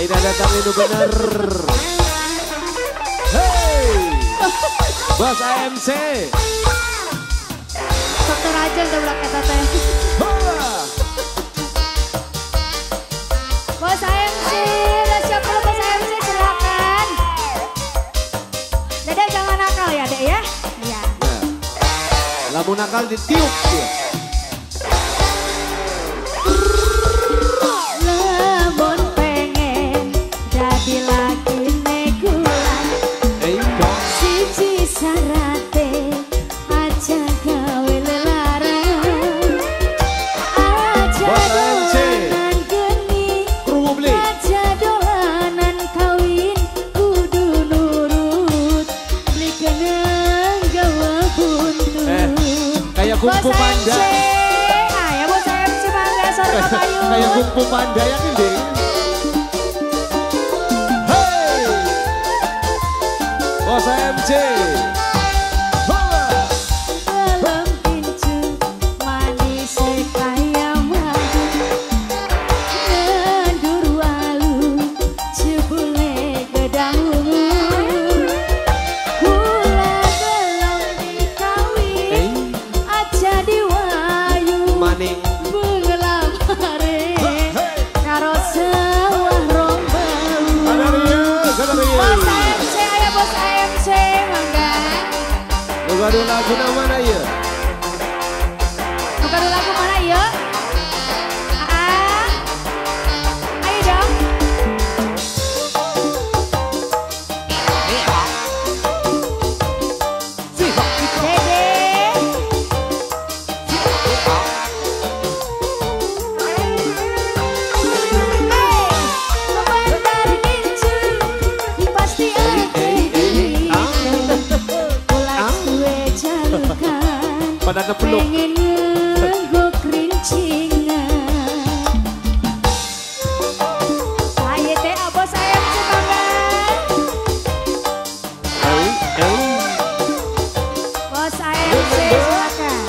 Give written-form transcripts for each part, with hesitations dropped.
Aida datang itu bener. Hey, Bos AMC. Dokter aja udah belak eta teh. Bos AMC, udah siap dulu Bos AMC, silakan. Dede jangan nakal ya, Dek ya. Iya. Lamun nakal ditiup dia. Lamun pengen jadi laki nekulan. Siji sarate aja gawe lelaran. Aja dolanan geni, aja dolanan kawin, kudu nurut, beli kenang gawa buntut. Kayak Kungfu Panda. Ayo Bos AMC mangga sore kayu. Kayak Kungfu Panda ya ini. Hey, Bos AMC. Belum pincu manis kaya madu, ngendur walu jebule gedang ungu. Kula belum dikawin aja diwayu maning bengelamare karo sawah rong bau. Bos AMC, ayo Bos AMC mangga. Buka lagu mana ya? Buka lagu mana ya? Ah, ayo dong. Dede. Hey, pemandar gincu pasti akeh duit. Ulah duwe jalukan. Pada kepeluk. Pengen nganggo kerincingan. Saya teh apa saya mangga. Bos AMC silakan.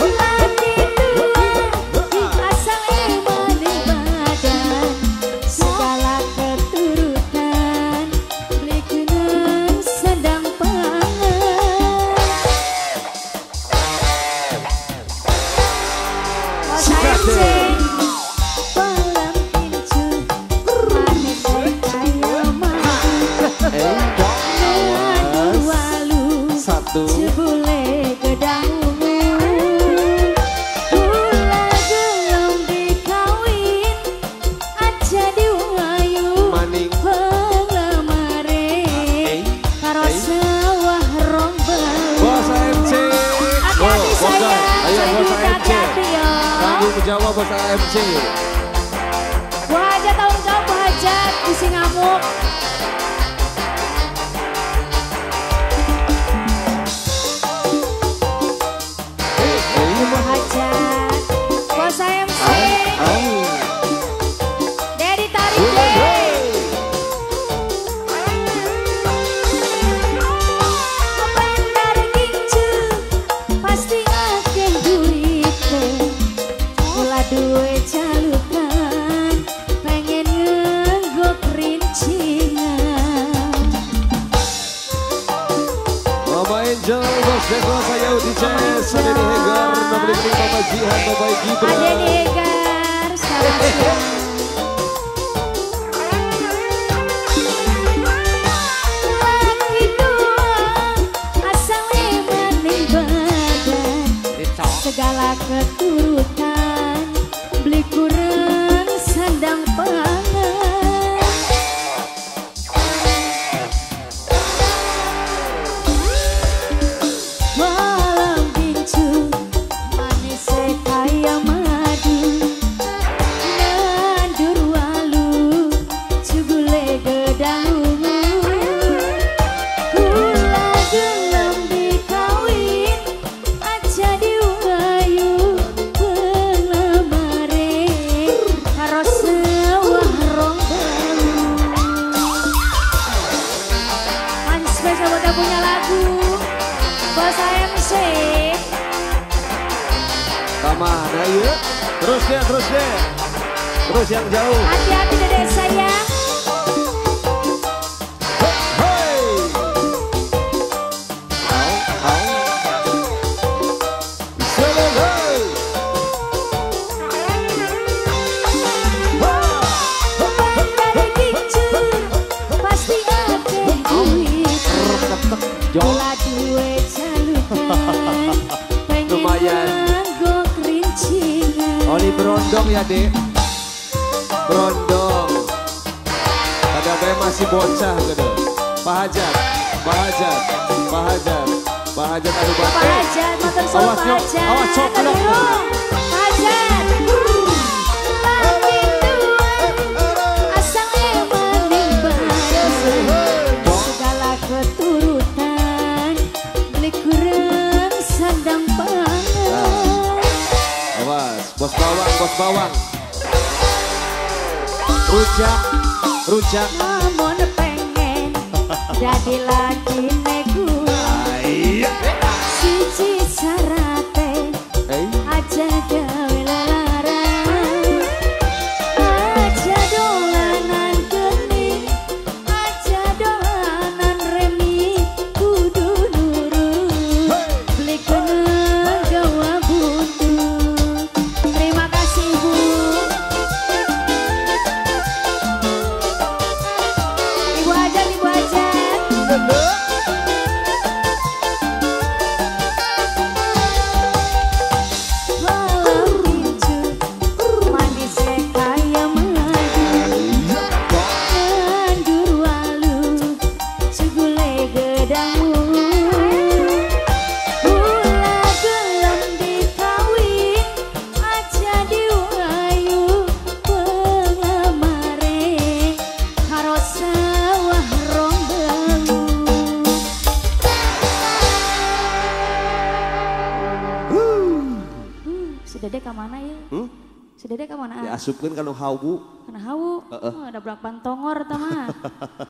Laki tua asal emane badan, segala keturutan beli kenang sedang pangan. Bos AMC. Palam pincu manis kaya madu, nandur walu Satu. jebule gedang ungu. Kula gelem dikawin aja diwayu Maning. penglamare karo sawah rong bau. Bos AMC. Hati-hati Oh, sayang, ayo saya Bos juga AMC. hati-hati ya. Tanggung jawab Bos AMC. Bu Hajat tanggung jawab Bu Hajat, bisi ngamuk. Bu Hajat, Bos AMC. Dedi tarik deh. Bandar gincu pasti akeh duite. Kula duwe jalukan pengen nganggo kerincingan. Mama Angel, Bos Deko, saya Udi Ces, Adeni Hegar, Nabli Beli, Papa Jihan, Bapak Gibran. Adeni Hegar, selamat siang. Laki tua asal emane badan, segala keturutan beli kurang sandang pangan. Malam gincu manis kaya madu, nandur walu jebule gedang ungu. Kula gelem dikawin aja diwayu. Nah iya. Terus deh, terus deh. Terus yang jauh. Hati-hati dedek sayang. Hey. Au, au. Selesai. Pasti akeh duit. Bola duwe jalukan. Lumayan. Oli berondong ya dek. Berondong. Pada bae masih bocah gitu. Pak Hajat, Pak Hajat, Pak Hajat, Pak Hajat aduh Pak Hajat, matur suwun Pak Hajat. Awas coplok. Pak Hajat. Laki tua asal emang segala keturutan beli kurang sandang pangan. Awas, bos bawang, bos bawang. Rujak, rujak. Namun pengen jadi laki nego. Siji sarate aja gawe lelaran, aja dolanan geni, aja dolanan remi, kudu nurut beli kena gawa butuh. Terima kasih Ibu. Ibu Hajat, Ibu Hajat. Dede ke mana ya? Si Dede ke mana? Diasupkan kalau hawu. Karena hawu, ada belak pantongor tama.